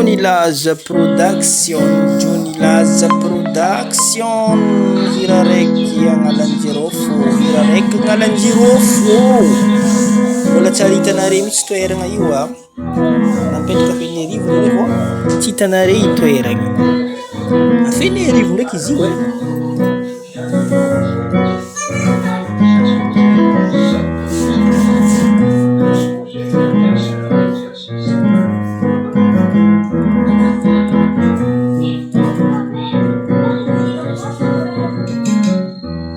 Johnny Laza Production, Johnny Laza Production, hira raiky Analanjirofo, hira raiky Analanjirofo ô! Mbola tsy ary hitanareo mihitsy toeragna io a! Napetraka Fenerivo nareo vao tsy hitanareo i toeragna io, a Fenerivo ndraiky izy io e!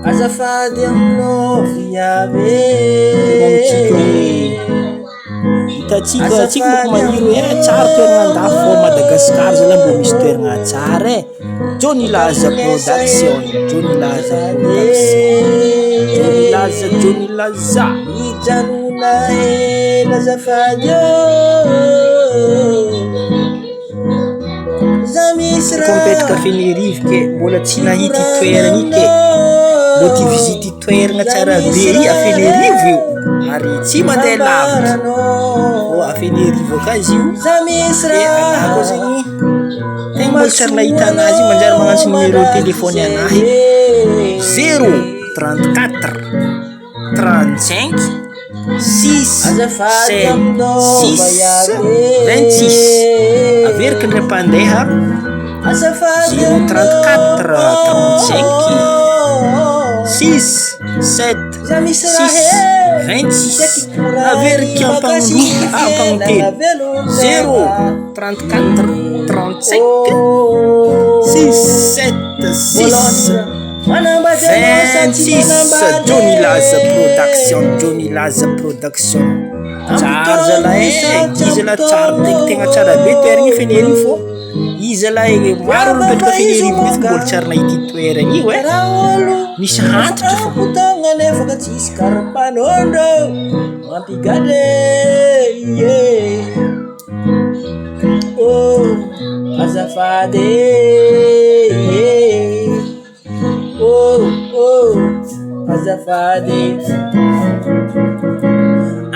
Azafady aminao viavy e. Hitantsika, antsika manko maniry hoe tsara toerana andafy fô Madagascar zalahy mbô misy toerana tsara e. Johnny Laza Production, Johnny Laza Production, Johnny Laza, Johnny Laza. Mijanona ela azafady ô. Za misy Ko mipetraka Fenerivo ke mbola tsy nahita i toerana i ke, mbô te hi-visite toerana tsara be i a Fenerivo io ary tsy mandeha lavitra fô a Fenerivo aka izy io de anah koa zegny tegna mbola tsy ary nahita anazy io manjary magnantso numéro téléphone anahy zéro 34 35 6 7 6 26 averiko indray mpandeha zéro 34 35 6 7 6 26 averiko ampagnondroa ah, ampagnotelo zéro 34 35 6 7 6 26 Johnny Laza Production Johnny Laza Production tsara zalahy e izy zalahy tsara tegna tegna tsara be toeragna io Fenerivo fô izy zalahy maro olo mipetraka Fenerivo nefa mbola tsy ary nahita io toeragna io e misy antitra fô. Nefa tsisy karapanondro mampigadra e. Oh azafady e. Oh oh azafady.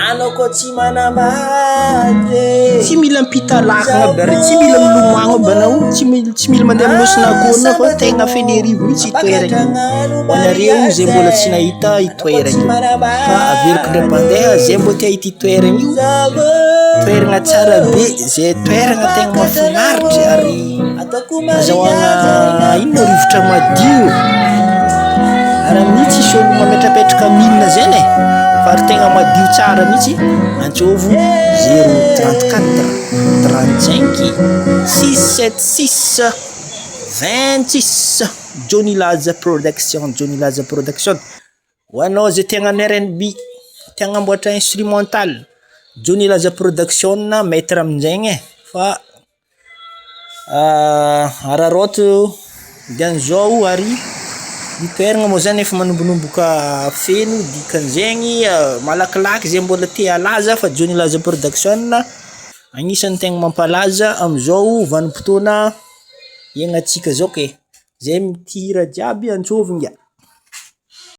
Anao koa tsy manambady e. Tsy mila mipita lakagna aby ary tsy mila milomagno aby anao, tsy mila tsy mila mandeha amin'ny Nosy fa tegna Fenerivo mihitsy itoeragna io, ho anareo izay mbola tsy nahita io toeragna io fa averiko indray mpandeha zay mbô te hahita io toeragna io, toeragna tsara be zay toeragna tegna mahafinaritra ary azahoagna ino moa rivotra madio ary amin'io tsisy olo mametrapetraka mine zegny e fa ary tegna madio tsara mihitsy antsôvo zéro 34 35 6 7 6 26 Johnny Laza Production Johnny Laza Production ho anao zay te hagnano rnb te hagnamboatra instrumental Johnny Laza Production maître aminjegny e fa araraoty dian'izao ary ny toerana moa zany efa manombonomboka feno dikan'izegny malakilaky zay mbola te halaza fa Johnny Laza Production agnisan'ny tegna mampalaza am'izao vanim-potoana iaignantsika zao ke, zay mihira jiaby antsôvina.